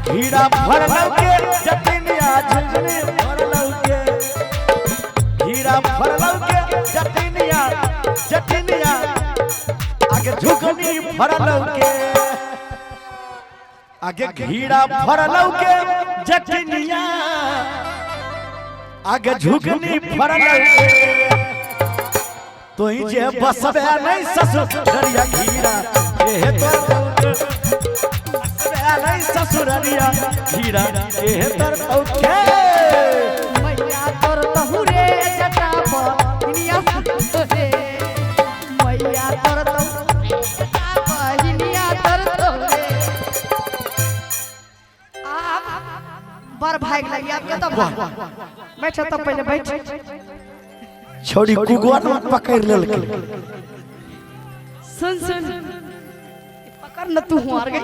घीरा फरलौ के जटिनिया झुगनी फरलौ के, घीरा फरलौ के जटिनिया जटिनिया आगे झुगनी फरलौ के, आगे घीरा फरलौ के जटिनिया आगे झुगनी फरलौ के। तोही जे बसबे नहीं ससुररिया घीरा एहे तोर बसबे नहीं ससुररिया घीरा एहे तोर औके। मैया तोर तहुरे जटा बहिनिया रे, मैया तोर तहुरे जटा बहिनिया तोर तहुरे। आप बड़ भाग लगी आपके तो भाग। बैठो तो पहले बैठ। छोड़ी कुगुआ न पकड़ लेलकै। सुन सुन पकड़ न तू हुआर गई।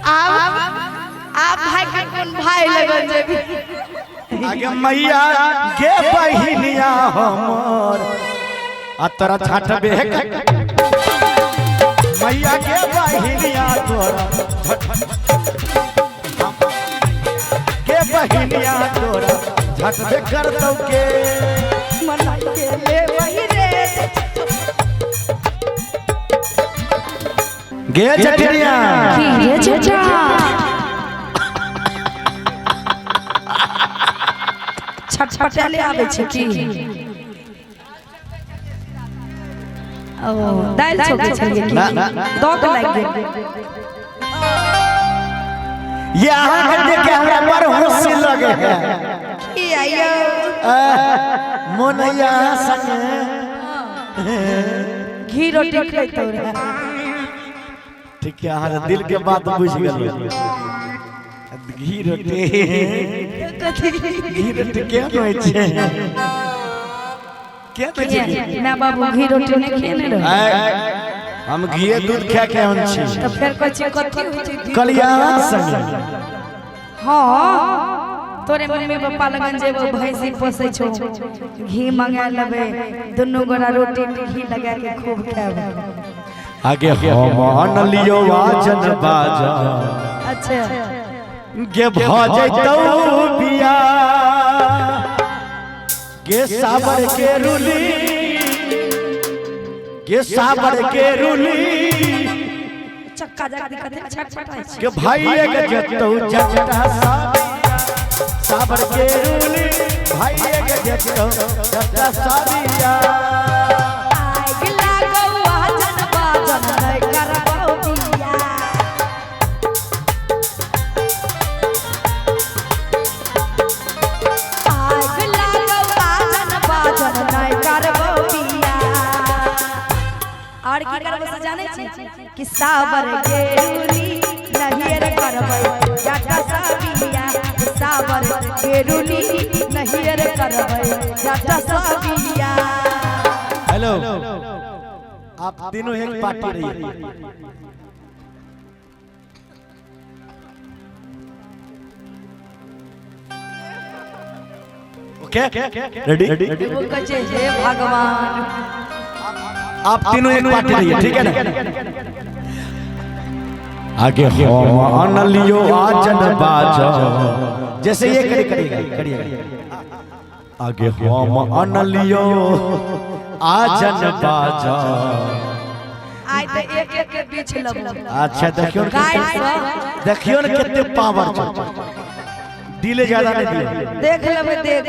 आप भाई के कोन भाई लगन जेबी। आगे मैया गे बहिनिया हमर आ तोरा छाट बेह, मैया गे बहिनिया तोरा गे बहिनिया तोरा झट बे कर दौ के। मनाई के ले वही रे गे जटिनिया की रे चचा। छटपटाले आबै छै की? ओ दालि छौकै छलियै की? ना, ना। दऽ के लागि गेल। ये अहाँ के देख के हमरा बड़ हंसी लगे है। की आइयो मोन यहाँ संगे घी रोटी खैतौ रहे। ठीक है, अहाँ दिल के बात बुझ गेलहुँ। घी रोटी, घी रोटी केहन होइ छै, केहन होइ छै घी? माय बाबू घी रोटी नहि खेने रहे। आय, हम घीए दूध खा के आन छी। तऽ फेर कहै छी कथी होइ छै घी? कलिया संगे। हाँ तोरे मम्मी पप्पा लगन जेबो भैंसी पोसै छौ, घी मंगा लेबै, दुनू गोरा रोटी में घी लगा के खूब खायब। आगे हम अनलियो आजन बाजा। अच्छा। गे भ जैतौ बिया गे साबर के रुली, गे साबर के रुली चक्का जाके दिक्कत है, छटपटाइ छै। के भाई के जतौ जटा साबिया, साबर के रुली भाई के जतौ जटा साबिया। आगि लागौ आजन बाजन नै करबौ बिया। आगि लागौ आजन बाजन नै करबौ बिया। और की करबै से जानै छी कि साबर के रुली नहीं रे करबै जाटा साबिया, साबर के रुली नहीं रे करबै जाटा साबिया। हेलो, आप तीनों एक पार्टी रहिए। Okay ready? वो कहै छै हे भगवान। आप तीनों एक पार्टी रहिए, ठीक है ना? आगे हम अनलियो आजन बाजा, जैसे ये करिए करिएगा करिएगा। आगे हम अनलियो आजन बाजा। आइ तऽ एक एक के बीछ लेबो। अच्छा देखियो ने गाय कते, सँ देखियो ने कते पावर छै। दिले ज्यादा नहीं दिले। देख लेबै देख।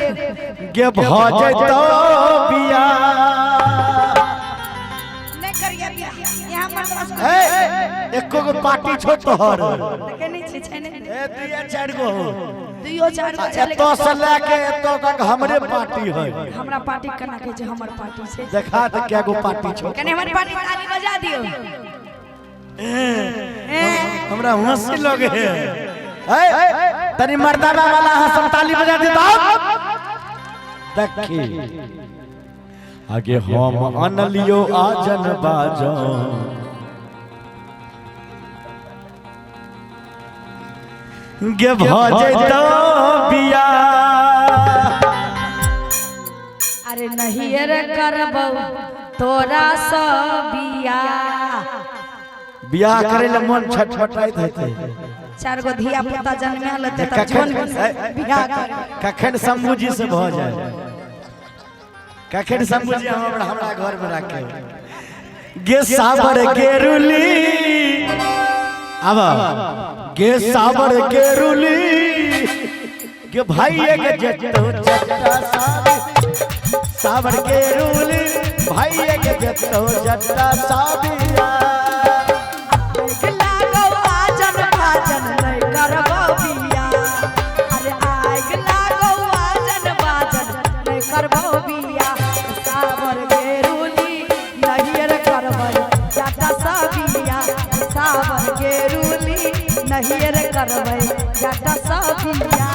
गे भ जैतौ बिया। नहि करिया बियाह, यहाँ हमर पास ए एको गो पार्टी छो तोहर। देखे नहि छी छै नहि। ए दुइया चारि गो हो। दुइयो चारि गो छै। एतौ से लए के एतौ तक हमरे पार्टी है। हमरा पार्टी केना कहै छै हमर पार्टी छै। देखा त कै गो पार्टी छो। कने हमर पार्टी ताली बजा दियौ। हमरा हंसी लगे है। ए तनी मर्दाना वाला हंसम ताली बजा दे तो देखी। आगे हम अनलियो आजन बाजो, गे भ जैतौ बिया। अरे नहीं रे करबौ तोरा सँ बियाह। बियाह करे ले मन छटपटाइत हेतै। चार गो धिया पुता जन्मे लेते तब जोन बियाह करे। कखन शंभू जी से भऽ जाए, कखन शंभू जी हमरा हमरा घर में राखे। गे साबर गेरुली, आब गे साबर गेरुली गे भाई के जतो जट्टा साबी, साबर गेरुली भाई के जतो जट्टा साबिया। लागो आजन बाजन नहीं करबो बिया, अरे आग लागो आजन बाजन नहीं करबो बिया। सावर गेरुली नहीं रे करबै जाता सबिया, सावर गेरुली नहीं रे करबै जाता सबिया।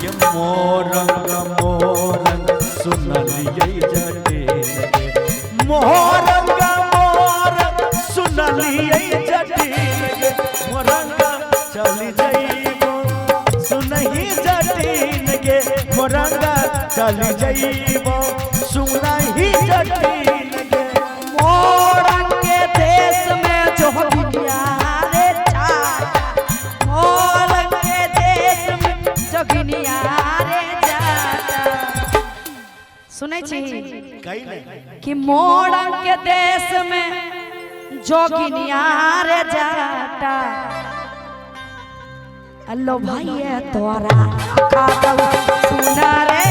के मोरंग मोरंग सुनलियै जटिन गे, मोरंग मोरंग सुनलियै जटिन गे, मोरंग चलि जइबो सुनही जटिन गे, मोरंग चलि जइबो सुनही जटिन गे। मोरंग के देश में जो बिनिया रे चाचा, मोरंग के देश में जोगिनिया रे चाचा। सुनै छी कहि नहि कि मोरंग के देश में जोगिनिया रे जाटा, अल्लो भाई तोरा खादौ सुना रे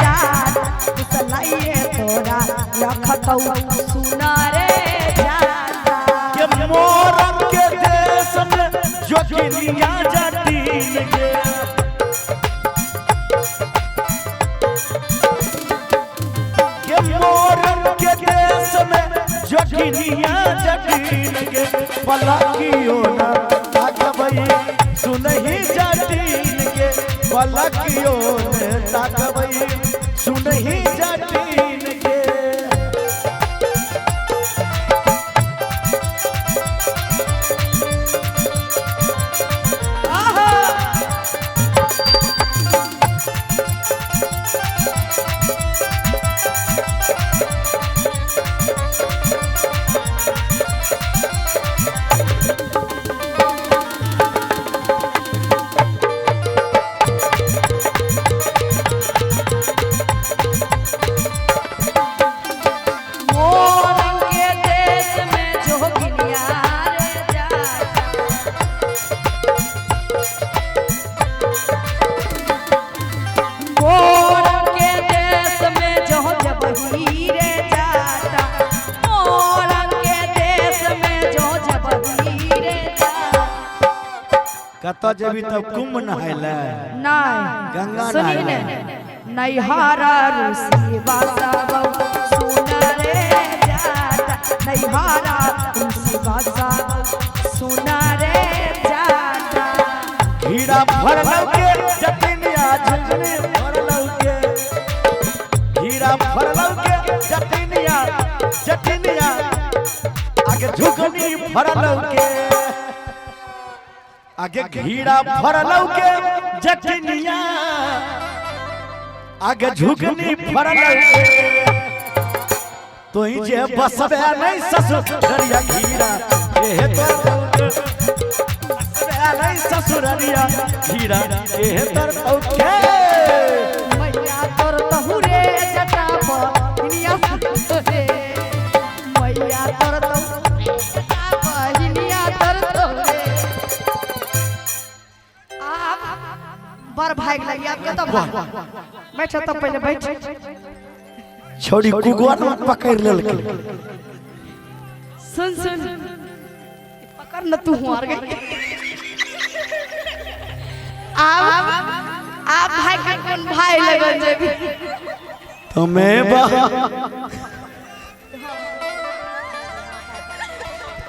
जाट, कुसलाइए तोरा रखतौ सुना रे जाटा। के मोरंग के देश में जोगिनिया जटिन गे, के मोरंग के देश में जोगिनिया जटिन गे, पलकियो न ताकबै सुनही जटिन गे, पलकियो न ताकबै सुनही जटिन गे। मोरंग के देश में जोगिनिया रे जाटा, मोरंग के देश में जो जबही रे जाटा, मोरंग के देश में जो जबही रे जाटा। कतऽ जेबी तब कुंभ नहाय ले? नहीं गंगा सुनी नहाय। ने नैहारा ऋषि बासा सुन रे जाटा, नैहारा ऋषि बासा सुन रे जाटा। हीरा भरलौ के जटिनिया झुझुनी भरलौ के, हीरा भरलौ के जटिनिया जटिनिया आगे झुगनी भरलौ के, आगे घीरा भरलौ के जटिनिया आगे झुगनी भरलौ के। तोही जे बसबे नहीं ससुररिया घीरा एहे तोर बसबे नहीं ससुररिया घीरा एहे तोर औके। मैया तोर तहुरे जटा बहिनिया रे, मैया तोर तहुरे जटा बहिनिया तोर तहुरे। आप बड़ भाग लगी आपके तो भाग। बैठो तो पहले बैठ। छोड़ी कुगुआ में पकड़ लेलकै। सुन सुन पकड़ न तू हुआर गई। आप भाई के कौन भाई लगन जेबी? तुम्हें बा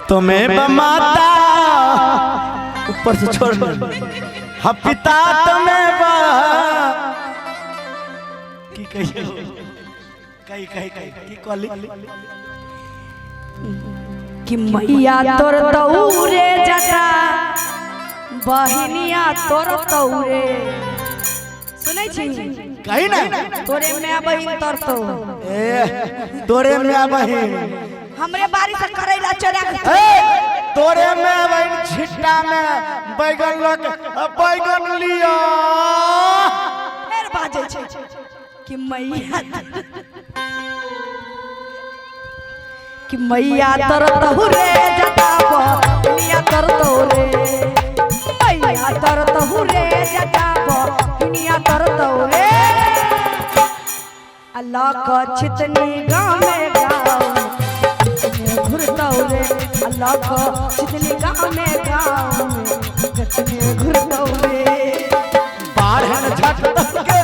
तुम्हें माता ऊपर से छोड़ हा पिता तुम्हें बा की कहियो कही कही कही की कहली कि मैया तोर तौरे जटा बहिनिया तोर तौरे। सुनै छी? कही ना। तोरे my बहिन तोर तो ए तोरे माय बहिन हमरे बारी से करैला चोरा के ए तोरे में बहन छिट्टा में बैगन लक बैगन लिया। फेर बाजै छै कि मैया, कि मैया तर तहु रे जटाब दुनिया तर तहु रे, मैया तर तहु रे जटाब दुनिया तर तहु रे। अल्लाह का छितनी गाँव में गाँव घुरतौ रे, अल्लाह का छितनी गाँव में गाँव में गचने घुरतौ रे। बाढ़न झट के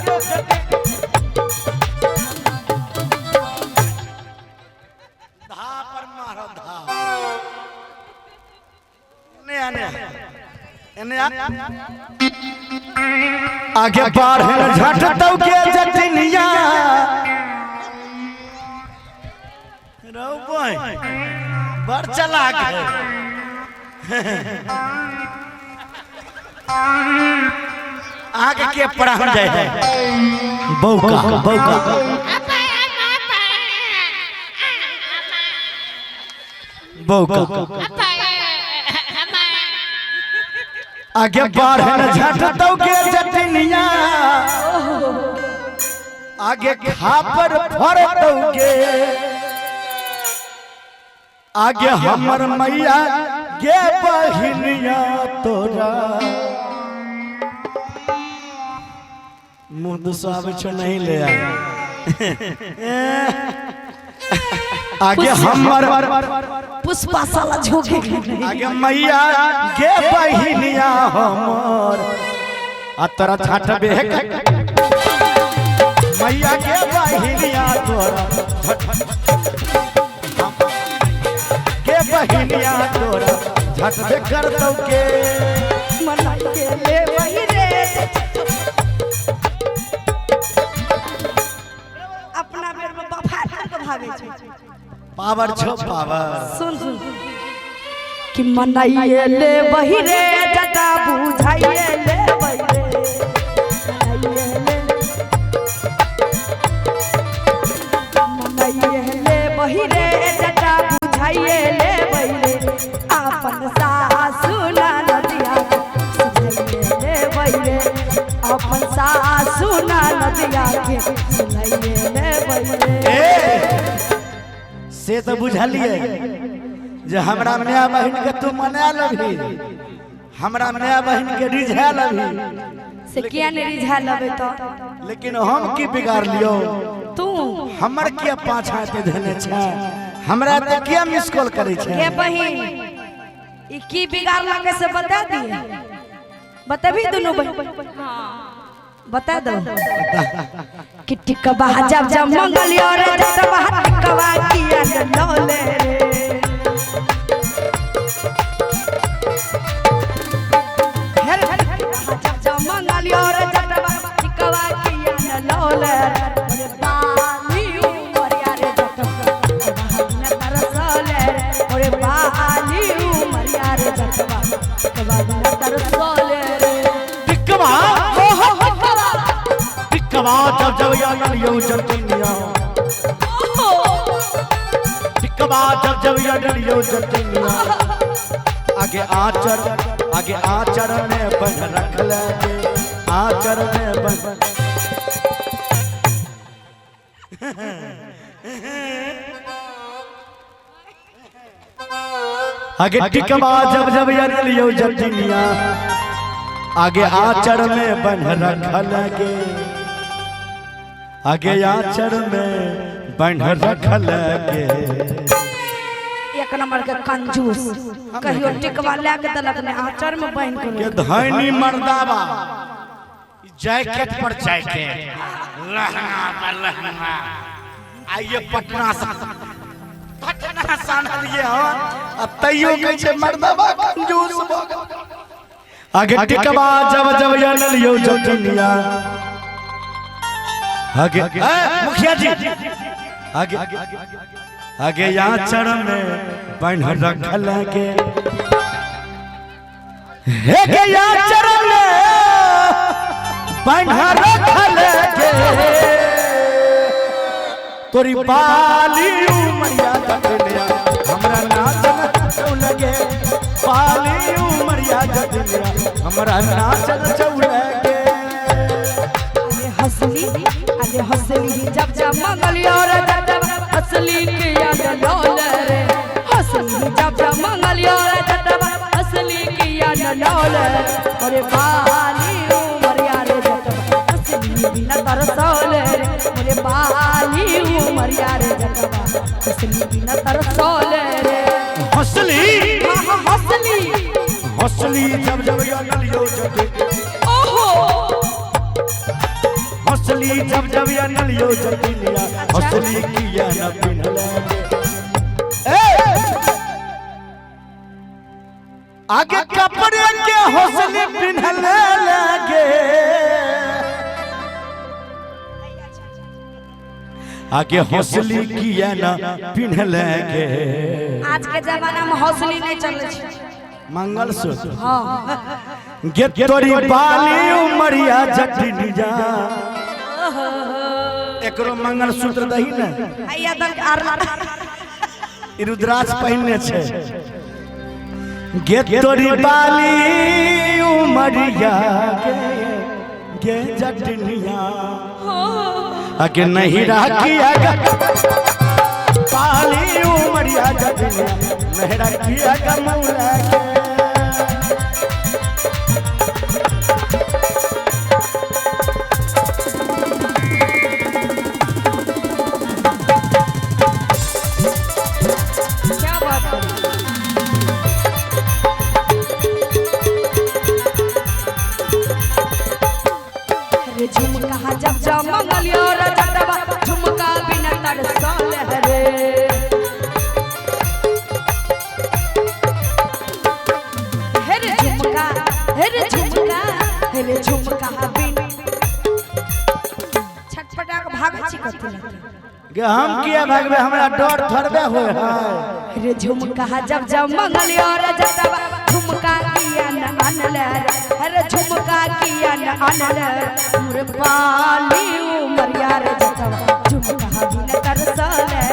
धा पर मारो धा। ने ने ने आगे बाढ़न झट तौ के जटिनिया रौ बहिन बड़ चलाक है। आगे के पढ़ान जाए है बौका बौका बौका। आगे बाढ़न झट तौ के जटिनिया आगे खापर फर तौ के आगे हमर मैया गे बहिनिया तोरा मुँह दुसाबै छौ नहीं ले आ। आगे हमर पुष्पा साला झोंके। आगे मैया गे बहिनिया हमर आ तोरा छाट बेहक मैया गे बहिनिया तोरा गे बहिनिया तोरा झट बे कर दौ के मनाई के ले वही रे। अपना बेर में बफा के भागे छै। पावर छो पावर। सुन सुन कि मनाइए ले वही रे जटा बुझाइए ले वही रे, मनाइए ले वही रे जटा बुझाइए ले वही रे, आपन सासु नदिया सुनाइए ले वही रे, अपन सासु नदिया के सुनाइए ले वही रे। से तो बुझलिए जे हमरा माय बहिन के तू मना लभी, हमरा माय बहिन के रिझा लभी। से किया नहीं रिझा लबे तो? लेकिन हम की बिगाड़ लियो? तू हमर किया पाछा ते धने छै, हमरा ते किया मिस कॉल करे छै? के बहिन ई की बिगाड़ लगे से बता दिए, बतबी दुनू बहिन बता दो कि टिकबा जब जब मंगलियो रे जतबा टिकबा किया न लोले रे, हेर जब जब मंगलियो रे जतबा टिकबा किया न लोले रे, ओरे बाली उमरिया रे जतबा न तरसले रे, ओरे बाली उमरिया रे जतबा टिकबा न तरसले रे। टिकवा ओहो टिकबा टिकवा जब जब या लियो जटिनिया टिकवा जब जब या लियो जटिनिया आगे आचर आगे आचर में बन रख ले आचर में बन। आगे टिकवा जब जब या लियो जटिनिया आगे आचर में बन रख लगे आगे आचर में बन रख लगे। एक नंबर के कंजूस कहियो टिकवा ला के दलक ने आचर में बहन के के धनी मर्दाबा जैकेट पर जैकेट लहंगा पर लहंगा आइए पटना से पटना से आनलिए हन आ तैयो कहै छै मर्दाबा कंजूस भ गेल। आगे टिकवा जब जब अनलियो जटिनिया आगे मुखिया जी आगे आगे आचर में बन रख लगे हे के आचर में बन रख लगे तोरी बाली उमरिया जटिनिया हमरा नाचन लगे। पाली उमरिया जटिनिया हमरा नाच नचौले गे। अरे हंसली, अरे हंसली जब जब मंगलियो रे जटवा, हंसली किया न लौल रे। हंसली जब जब मंगलियो रे जटवा, हंसली किया न लौल रे। अरे बाली उमरिया रे जटवा, हंसली बिना तरसौल रे। अरे बाली उमरिया रे जटवा, हंसली बिना तरसौल रे। हंसली, हाँ हाँ हंसली। हंसली जब जब या नलियो जटिनिया। ओहो। हंसली जब जब या नलियो जटिनिया, हंसली किया न पिन्हले गे। आगे कपड़े के हौसले पिन्हले लगे, आगे हौसली किया न पिन्हले गे। आज के जमाना में हौसली नहीं चले छै। मंगलसूत्र। हाँ। गे तोरी बाली उमरिया जटिनिया, एकरो मंगलसूत्र दही ने। आइया दल आर ई रुद्राक्ष पहिनने छै। गे तोरी बाली उमरिया गे, गे जटिनिया, आगे नहीं राखिया गा पाली उमरिया जटिनिया, नहीं राखिया गा मौला के। क्या बात है। अरे झुमका जब जब मंगलियो रे जटवा, झुमका बिना तरसल रे। हे रे झुमका, हे रे झुमका, हे रे झुमका बिन छटपटा के भागै छी कथी लए? गे हम किया भागबे, हमरा डर थोड़बे होय है। रे झुमका जब जब मंगलियो रे जटवा, झुमका किया न अनल रे। अरे झुमका किया न अनल रे। मोर बाली उमरिया रे जटवा, झुमका बिन तरसल रे।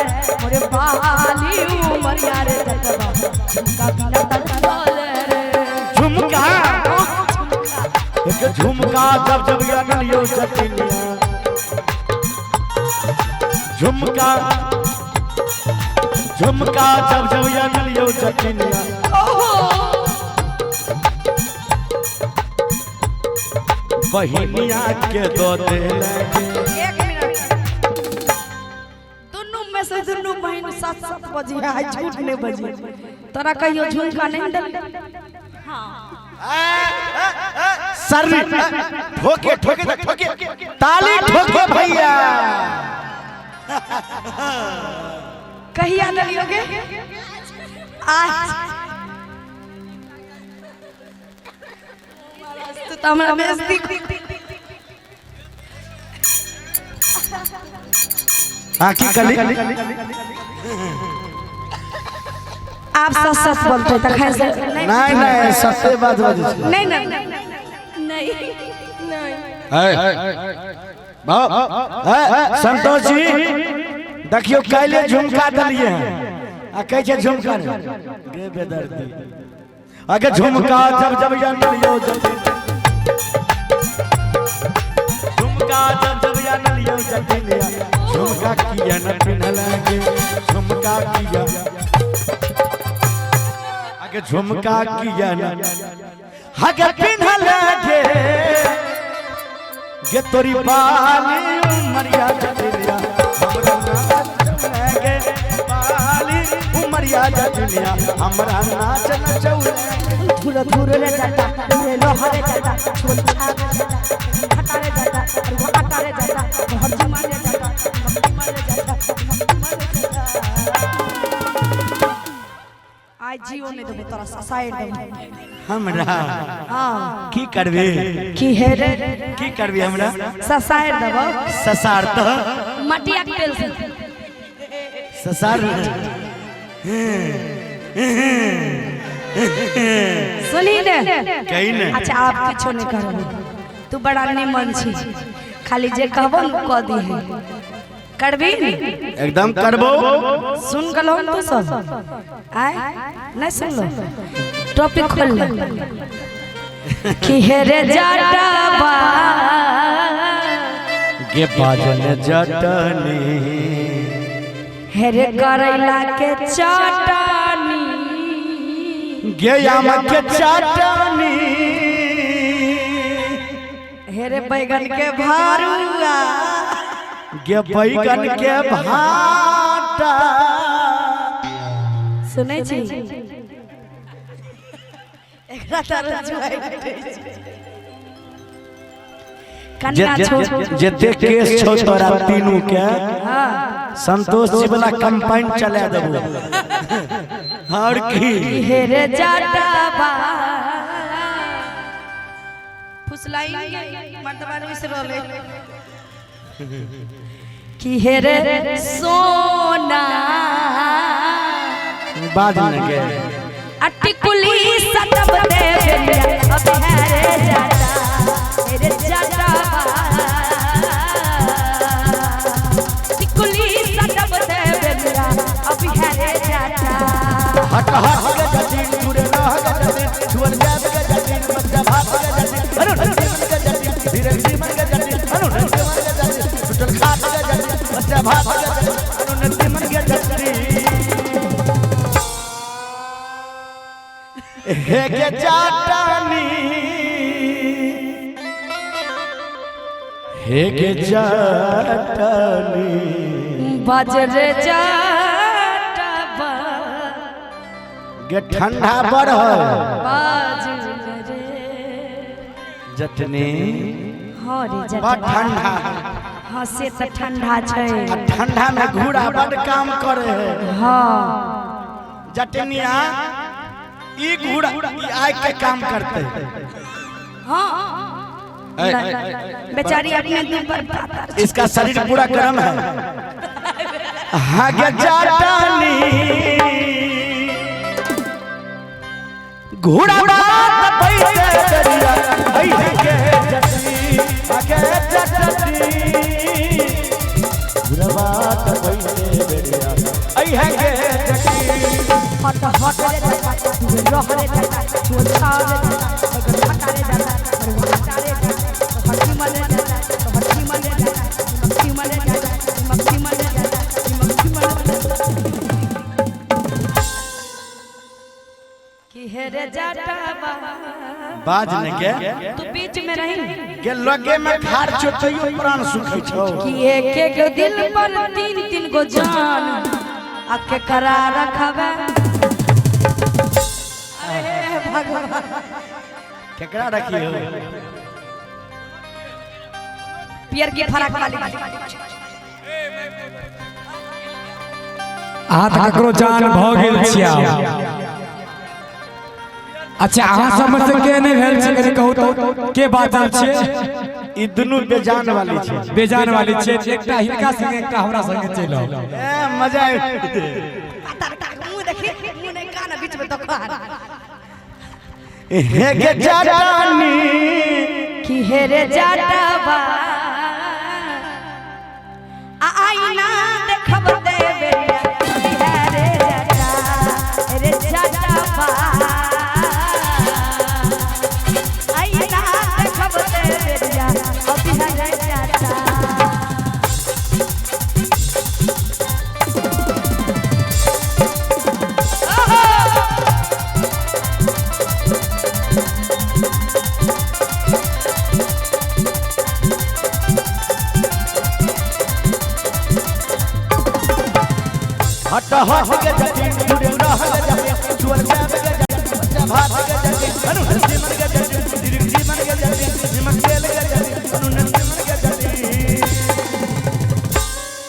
मोर बाली उमरिया रे जटवा, झुमका बिन तरसल रे। झुमका, एक झुमका जब जब या नलियो जटिनिया, झुमका, झुमका जब जब या नलियो जटिनिया। ओहो। बहिनिया के दो दे लगे। एक मिनट, दुनू में से दुनू बहिन सात सात बजे है, झूठ नहीं बजे। तोरा कहियो झुमका नहीं दल? सर ठोके ठोके ठोके ताली ठोके भैया। कहिया दलियोगे आज? तू तो हमरा बेइज्जती। हाँ की कली? आप सच सच बोलते तखन से नहीं। नहीं नहीं, सत्य बात बजै छै। नहीं नहीं। नहीं नहीं। संतोष जी, देखियो काल्हि झुमका देलिए हैं आ कहै छै झुमका नहि गे बेदर्दी। आगे झुमका जब जब या नलियो जटिनिया, झुमका जब जब या नलियो जटिनिया, झुमका किया न पिन्हला गे, झुमका किया, आगे झुमका किया न आगे पिन्हला गे। गे तोरी बाली उमरिया जटिनिया, हमरा नाच गे। बाली उमरिया जटिनिया, हमरा नाच नचौले। धुर धुर रे जाता, धुरे लोहा रे जाता, छोल छा रे जाता, हटा रे जाता, अरे वो आटा रे जाता, हर जुमा रे जाता, जुमा रे जाता, जुमा रे जाता। आज जियो नहीं देबो तोरा, साइड देबो। हमरा? हाँ। की करबी? की हे रे? की करबी हमरा? ससाइड देबो। ससार तऽ मटिया के तेल से। ससार। सुनी ने? कही ने। अच्छा, आप किछो नहीं करबो, तू बड़ा निमन छी, खाली जे कहबो न कह दी करबी ने? एकदम करबो। सुन गलो तू सब आय नहीं सुनलो? टॉपिक खोल ले कि हेरे जाटबा गे बाजन जटनी हेरे करैला के चटनी गे आम के चटनी हेरे बैगन के भरुआ गे बैगन के भाटा सुनै छी एकरा तर जुआइ छै। कन्या छोट जते केस छौ तोरा तीनू के हाँ संतोष जी वाला कंपाइन चला देबो और की हेरे जाटबा फुसलाएंगे मर्दबान मिश्र रोले कि हेरे सोना बाज न गे अटिकुली सटब दे बेरिया अब हेरे जाटा हेरे जाटबा टिकुली सटब दे बेरिया अब हेरे जाटा हट हट गे जटिन दूरे रह गे जटिन छुअल जाब गे जटिन मत भात गे जटिन अरे जीवन गे जटिन धीरे जीवन गे जटिन अरे जीवन गे जटिन टूटल खात गे जटिन मत भात गे जटिन अरे जीवन गे जटिन हे गे जाटनी हे गे जाटनी बजरे जाटबा गे ठंडा बड़ है बजरे जटनी हाँ रे बड़ जटवा ठंडा हाँ से तऽ ठंडा छै आ ठंडा में घूरा बड़ काम करे है हाँ जटनिया ई घूरा ई आग के काम करते है हाँ बेचारी अपने दुख पर पातर इसका शरीर पूरा गर्म है हाँ गे जटनी घोड़ा बात पैसे दरिया ऐ है गे जटनी आगे जटनी घोड़ा बात पैसे दरिया ऐ है गे जटनी हट हट रे जाता तू रह रे जाता तू छा रे जाता अगर हटा रे जाता और वो हटा रे जाता तो हटी मन रे जाता तो हटी मन रे जाता मक्खी मन रे जाता मक्खी मन रे जाता मक्खी मन रे जाता कि हे रे जाटा बाबा बाज ने के तू बीच में रही के लगे में खार छो तैयो प्राण सुखै छो कि एक एक दिल पर तीन तीन गो जान आके करा रखबे अरे भगवान केकरा रखी हो पियर की फराक वाली अहाँ तऽ ककरो जान भऽ गेल छियै आब। अच्छा अहाँ समझ से के नहि भेल छै कनि कहू तऽ के बाजल छियै ई दुनू बेजान वाली छै बेजान वाली छियै एकटा हिनका संगे एकटा हमरा संगे चलि आउ ए मजा आबि गेलै। पातर ताक मुंह देखी मुंह नहीं कान बीच में दुकान हे गे जानी कि हेरे जाटवा आ आईना देखब देवे हेरे जाटा हेरे जाटवा आईना देखब देवे अभी हेरे जाटा हट हट गे जटिन दूरे रह गे जटिन छुअल जाब गे जटिन बच्चा भात गे जटिन अनु